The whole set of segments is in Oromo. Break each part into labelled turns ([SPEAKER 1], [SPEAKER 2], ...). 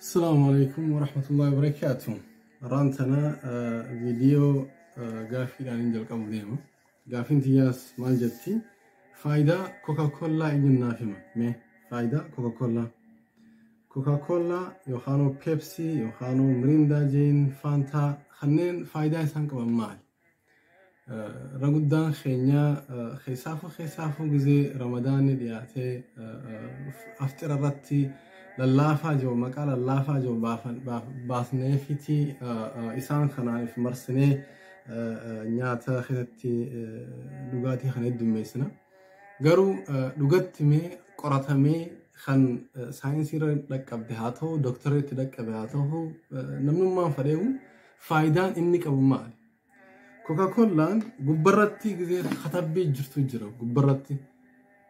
[SPEAKER 1] Assalamu alaikum warahmatullahi wabarakatuh. Har'aan tana viidiyoo gaaffiidhaan hin jalqabu deema. Gaaffiin tiyyaas maal jetti? Faayidaa Coca-Cola eenyuun naaf hima? Mee faayidaa Coca-Cola. Coca-Cola yookaan Pepsi yookaan Mirinda jeen Fanta kanneen faayidaa isaan qaban maali? Irra guddaan keenya keessaafuu gizee Ramadaanni dhiyaatee aftira irratti lallaafaa jiru, maqaa lallaafaa jiru baasneefiti isaan kanaaf marsinee nyaata keessatti dhugaatii kana heddummeessina. Garuu dhugatti mee qoratamee kan saayinsii irra dhaqqabde haa ta'u, dooktarri itti dhaqqabe haa ta'u, namnummaan fedheewu faayidaan inni qabu maali? Coca-Colaan gubbarratti gizee katabbii jirtu jira gubbarratti.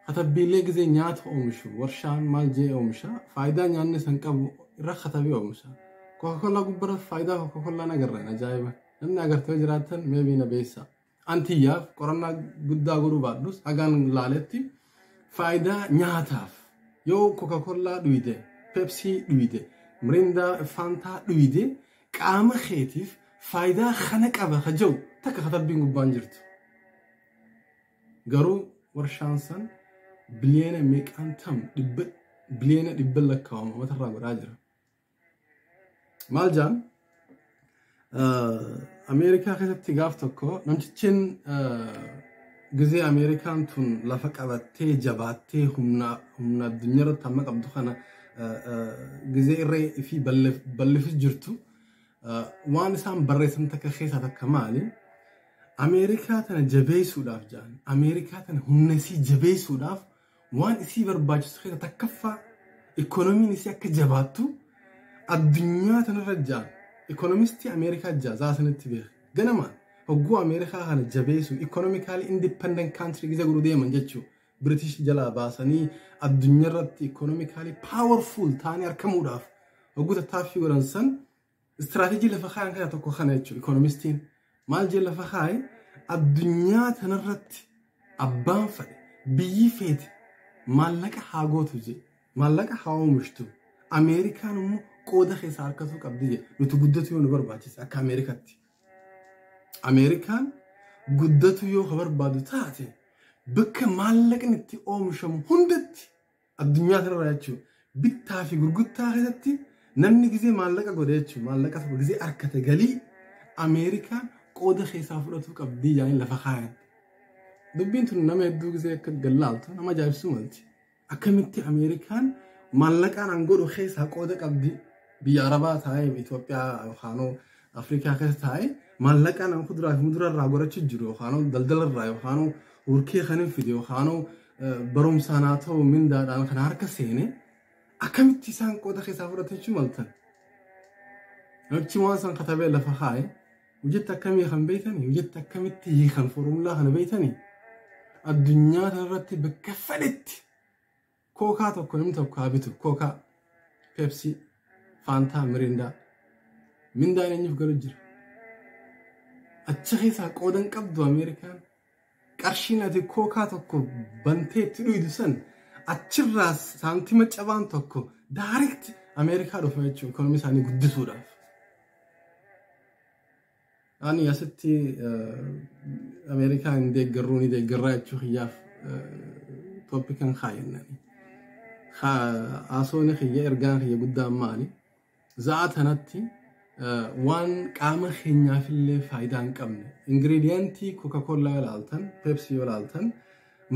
[SPEAKER 1] Katabbiilee gizee nyaata oomishu warshaan maal jee oomisha, faayidaa nyaanni san qabu irra katabee oomisha. Coca-Cola gubbarratti faayidaa Coca-Cola agarreen ajaa'iba. Namni agartee jiraatan meebii na beessa. Antiyyaaf qorannaa guddaa godhuu baadhus hagaan laaletti faayidaa nyaataaf yoo Coca-Cola dhuyde, Pepsi dhuyde, Mirinda Fanta dhuyde qaama keetiif faayidaa kana qaba ka jiru takka katabbiin gubbaan jirtu. Garuu warshaan san biliyoona meeqaan tam dhibba biliyoona dhibba lakkaa'amu matarraa godhaa jira. Maal jaan Ameerikaa keessatti gaaf tokko namtichi gizee Ameerikaan tun lafa qabattee jabaattee humna addunyaa irratti amma qabdu kana gizee irree fi bal'ifis jirtu waan isaan barreessan takka keessaa takka maali? Ameerikaa tana jabeessuudhaaf jedhan, Ameerikaa tana humna isii jabeessuudhaaf waan isii barbaachisu keessa takkaffaa ikoonomiin isii akka jabaattu addunyaa tanarra jedhan. Ikoonomistii Ameerikaa jaa zaasanitti beeka. Ganamaan hogguu Ameerikaa kana jabeessu economically independent country gizee godhuu deeman jechuudha. British jalaa baasanii addunyaarratti economically powerful ta'anii argamuudhaaf hogguu tattaaffii godhan san istiraatejii lafa kaayan kana tokko kana jechuudha. Ikoonomistiin maal jee lafa kaaye addunyaa tanarratti abbaan fedhe biyyi feete maallaqa haa gootu jee, maallaqa haa oomishtu, Ameerikaan immoo qooda keessaa harkasuu qabdi jee. Nuti guddatu yoo nu barbaachise akka Ameerikaatti. Ameerikaan guddatu yoo ka barbaadu taate bakka maallaqni itti oomishamu hundatti addunyaa kanarra jechuudha. Bittaa fi gurgurtaa keessatti namni gizee maallaqa godhe jechuudha. Maallaqa tokko gizee harkate galii Ameerikaan qooda keessaa fudhatuu qabdii jaanii lafa kaayan. Dubbiin tun nama hedduu gizee akka gallaaltu nama ajaa'ibsuu malti. Akkamitti Ameerikaan maallaqaan an godhu keessaa qooda qabdi? Biyya Arabaa taa'ee Itoophiyaa yookaan Afrikaa keessa taa'ee maallaqaan an kuduraa fi muduraa irraa godhachuu jiru yookaan daldala irraa yookaan urkee kan hin fide yookaan barumsaan haa ta'u mindaadhaan kan harka seene akkamitti isaan qooda keessaa fudhatachuu maltan? Namichi waan san katabee lafa kaa'e hojiitti akkamii kan beektanii, hojiitti akkamitti hiikan foormulaa kana beektanii addunyaa kanarratti bakka fedhetti kookaa tokko namni tokko haa bitu, kookaa, Pepsi, Fanta, Mirinda mindaan eenyuuf galu jira. Achi keessaa qoodan qabdu Ameerikaan. Qarshiin ati kookaa tokko bantee itti dhuydu san achirraa saantima cabaan tokko direct Ameerikaa dhufa jechuudha ikoonomii isaanii guddisuudhaaf. Ani asitti Ameerikaa hin deeggarruu ni deeggarraa jechuu kiyyaaf topican kaayennani. Haasawni kiyya ergaan kiyya guddaan maali? Za'a tanatti waan qaama keenyaafillee faayidaa hin qabne. Ingredientii Coca-Cola yoo ilaaltan, Pepsi yoo ilaaltan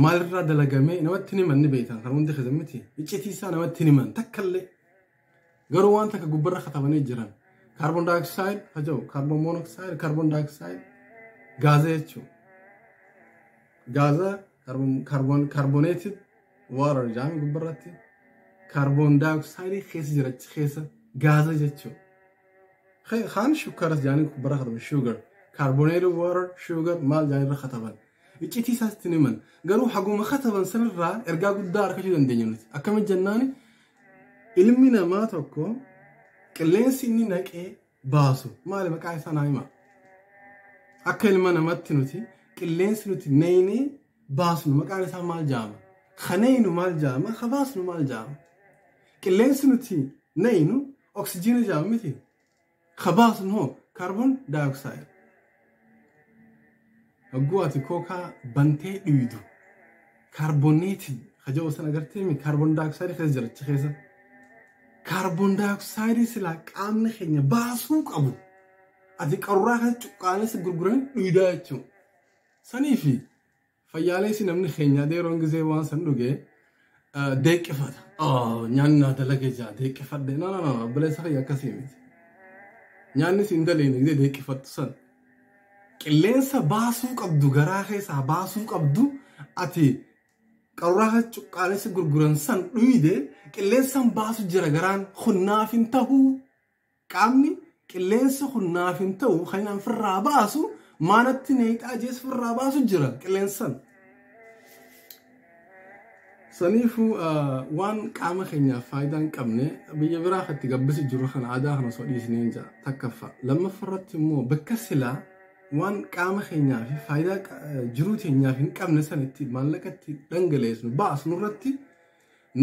[SPEAKER 1] maalirraa dalagamee namatti himan ni beektan kan hundi keessa miti. Iccitii isaa namatti himan takkallee. Garuu waan takka gubbarra katabanii jiran. Carbon dioxide haja'u, carbon monoxide, carbon dioxide gaaza jechuudha. Gaaza carbonated water jedhame gubbarratti carbon dioxide keessa jira, achi keessa gaaza jechuudha. Kaan shukkaras jedhanii gubbarra kataban, sugar, carbonated water, sugar maal jedhanii irra kataban. Iccitii isaas itti himan. Garuu haguma kataban sanirraa ergaa guddaa argachuu dandeenya nuti. Akkamitti jennaani ilmi namaa tokko qilleensi inni naqee baasu maali maqaa isaa naa hima. Akka ilma namatti nuti qilleensi nuti neynee baasnu maqaan isaa maal jedhama? Ka neynu maal jedhama? Ka baasnu maal jedhama? Qilleensi nuti neynu Oksijiina jedhama miti. Ka baasnu hoo carbon dioxide. Hogguu ati kookaa bantee dhuydu carbonated ka jedhu san agartee, carbon dioxide keessa jira achi keessa. Carbon dioxide silaa qaamni keenya baasuu qabu. Ati qaruuraa keessa cuqqaalee si gurguran dhuydaa jechuudha. Sanii fi fayyaalessi namni keenya yeroon gisee waan san dhugee deeqqifata. Nyaanni naa dalage jaa deeqqifadhe. No, no, no, obboleessa kiyya, akkasii miti. Nyaanni si hin daleene gisee deeqqifattu san. Qilleensa baasuu qabdu, garaa keessaa baasuu qabdu, ati qaruuraa keessa cuqqaalee si gurguran san dhuyde, qilleensan baasu jira garaan hunnaaf hin tahuu. Qaamni qilleensa hunnaaf hin ta'u kan inni firraa baasu maanatti neexaa jees firraa baasu jira qilleensan. Saniifuu waan qaama keenyaaf faayidaa hin qabne biyya biraa itti gabbisi jiru kana aadaa kana osoo dhiisnee hin jira takkaffaa. Lammaffaa irratti immoo bakka silaa waan qaama keenyaa fi faayidaa jiruu teenyaaf hin qabne san itti maallaqa itti dhangaleessnu baasnu irratti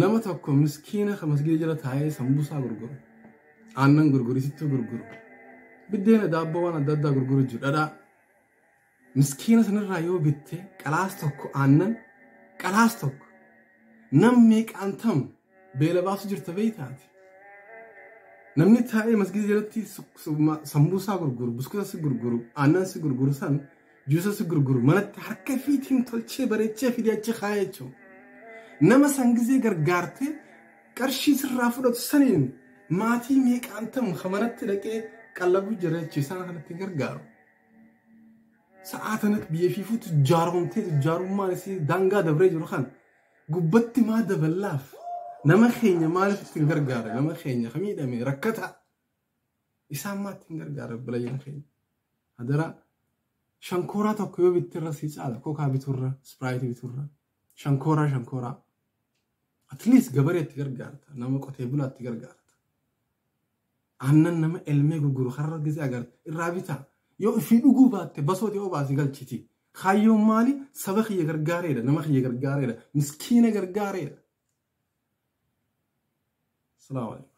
[SPEAKER 1] nama tokko miskiina kan masgiida jala taa'ee sambuusaa gurguru, aannan gurguru, isittuu gurguru, biddeena, daabboo, waan adda addaa gurguru jiru, dhadhaa. Miskiina sanirraa yoo bitte qalaas tokko aannan, qalaas tokko, nam meeqaan tam beela baasu jirta beeytaati. Namni taa'ee masgiida jalatti sambuusaa gurguru, buskuta si gurguru, aannan si gurguru san, juusa si gurguru, manatti harka fiitiin tolchee bareechee fidee achi kaa'ee jechuudha. Nama san gizee gargaartee qarshii sirraa fudhatu saniin maatii meeqaan tam manatti dhaqee qallabuu jira jechuudha, isaan kanatti gargaaru. Sa'aa tanatti biyya fiifuu tujjaaromtee tujjaarummaan isii daangaa dabree jiru kan gubbatti maa daballaaf nama keenya maaliif ittiin gargaara? Nama keenya ka miidhame rakkata isaan maa ittiin gargaara? Bilayyan keenya, hadaraa, shankooraa tokko yoo bittirra sii caala kookaa biturra, Sprite biturra. Shankooraa, shankooraa at least gabaree itti gargaarta, nama qotee bulaa itti gargaarta. Aannan nama elmee gurguru har'a gisee agarta irraa bitaa, yoo ifii dhuguu baatte basooti yoo baasi galchiti. Kaayyoon maali? Saba kiyya gargaareedha, nama kiyya gargaareedha, miskiina gargaareedha. Salaamu alaikum.